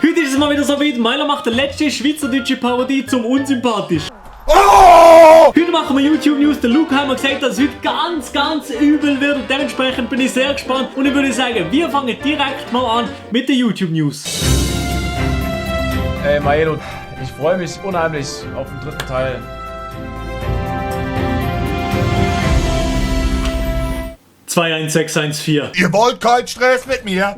Heute ist es mal wieder so weit. Meiler macht die letzte schweizerdeutsche Parodie zum Unsympathisch. Heute machen wir YouTube News. Der Luke hat mir gesagt, dass es heute ganz übel wird. Und dementsprechend bin ich sehr gespannt. Und ich würde sagen, wir fangen direkt mal an mit den YouTube News. Ey, Maelo, ich freue mich unheimlich auf den dritten Teil. (21614). Ihr wollt keinen Stress mit mir?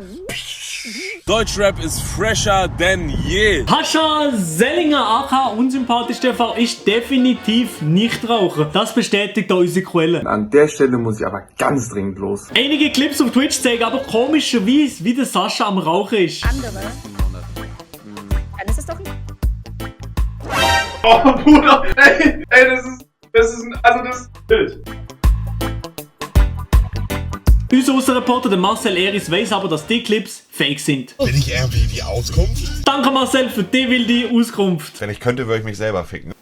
Deutschrap ist fresher denn je. Pascha Sellinger aka Unsympathisch TV ist definitiv nicht Raucher. Das bestätigt auch unsere Quelle. An der Stelle muss ich aber ganz dringend los. Einige Clips auf Twitch zeigen aber komischerweise, wie der Sascha am Rauchen ist. Andere. Dann ist es doch ein... Oh, Bruder, ey, das ist wild. Unser Außenreporter, der Marcel Eris, weiss aber, dass die Clips fake sind. Bin ich irgendwie die Auskunft? Danke Marcel für die wilde Auskunft. Wenn ich könnte, würde ich mich selber ficken.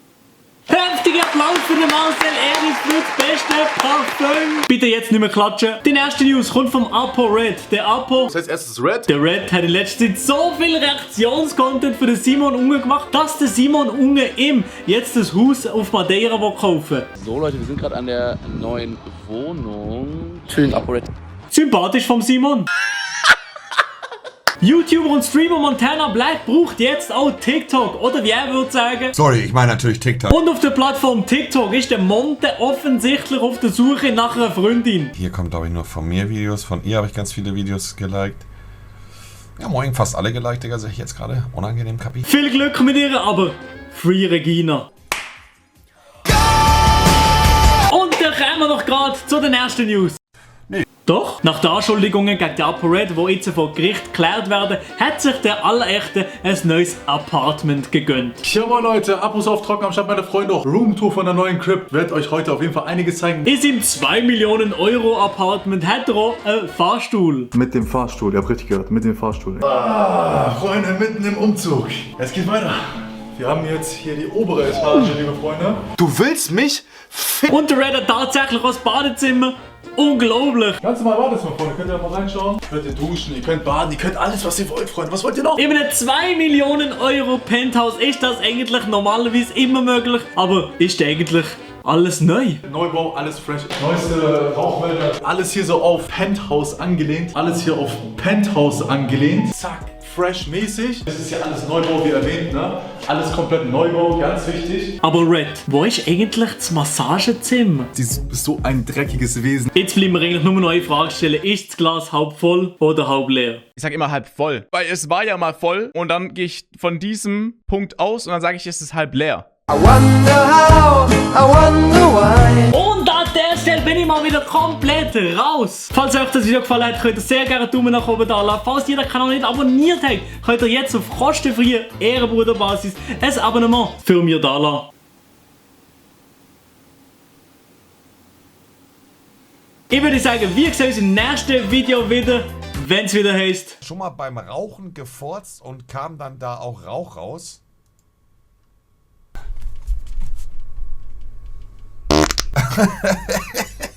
Heftiger Applaus für den Marcel Eris für das beste Parfüm. Bitte jetzt nicht mehr klatschen. Die erste News kommt vom Apo Red. Der Apo, Das heißt erstes Red. der Red, hat in letzter Zeit so viel Reaktionscontent für den Simon Unge gemacht, dass der Simon Unge ihm jetzt das Haus auf Madeira kaufen will. So Leute, wir sind gerade an der neuen Wohnung. Schön ApoRed. Sympathisch vom Simon. YouTuber und Streamer Montana Black braucht jetzt auch TikTok, oder wie er würde sagen. Sorry, ich meine natürlich TikTok. Und auf der Plattform TikTok ist der Monte offensichtlich auf der Suche nach einer Freundin. Hier kommen, glaube ich, nur von mir Videos. Von ihr habe ich ganz viele Videos geliked. Ja, moin, fast alle geliked, Digga, sehe ich jetzt gerade. Unangenehm, Kapi. Viel Glück mit ihr, aber Free Regina. Und dann kommen wir noch gerade zu den ersten News. Doch, nach den Anschuldigungen gegen die ApoRed, die jetzt vor Gericht geklärt werden, hat sich der Allerechte ein neues Apartment gegönnt. Ja moin Leute, Abos auf Trocken am Start, meine Freunde. Roomtour von der neuen Crib. Werd euch heute auf jeden Fall einiges zeigen. In seinem 2 Millionen Euro Apartment hat er auch einen Fahrstuhl. Mit dem Fahrstuhl, ihr habt richtig gehört, mit dem Fahrstuhl. Ah, Freunde, mitten im Umzug. Es geht weiter. Wir haben jetzt hier die obere Etage, liebe Freunde. Du willst mich ficken? Und der Red hat tatsächlich auch das Badezimmer. Unglaublich. Ganz normal Badezimmer, Freunde. Könnt ihr mal reinschauen? Könnt ihr duschen, ihr könnt baden, ihr könnt alles, was ihr wollt, Freunde. Was wollt ihr noch? In einem 2 Millionen Euro Penthouse ist das eigentlich normalerweise immer möglich. Aber ist eigentlich alles neu? Neubau, alles fresh. Neueste Rauchmelder. Alles hier so auf Penthouse angelehnt. Alles hier auf Penthouse angelehnt. Zack, fresh mäßig. Das ist ja alles Neubau, wie erwähnt, ne? Alles komplett Neubau, ganz wichtig. Aber Red, wo ist eigentlich das Massagezimmer? Sie ist so ein dreckiges Wesen. Jetzt bleiben wir eigentlich nur noch eine Frage stellen. Ist das Glas halb voll oder halb leer? Ich sag immer halb voll, weil es war ja mal voll und dann gehe ich von diesem Punkt aus und dann sage ich, es ist halb leer. Und an der Stelle bin ich mal wieder komplett raus. Falls euch das Video gefallen hat, könnt ihr sehr gerne einen Daumen nach oben da lassen. Falls ihr den Kanal nicht abonniert habt, könnt ihr jetzt auf kostenfreie Ehrenbruderbasis ein Abonnement für mir da lassen. Ich würde sagen, wir sehen uns im nächsten Video wieder, wenn es wieder heißt. Schon mal beim Rauchen gefurzt und kam dann da auch Rauch raus?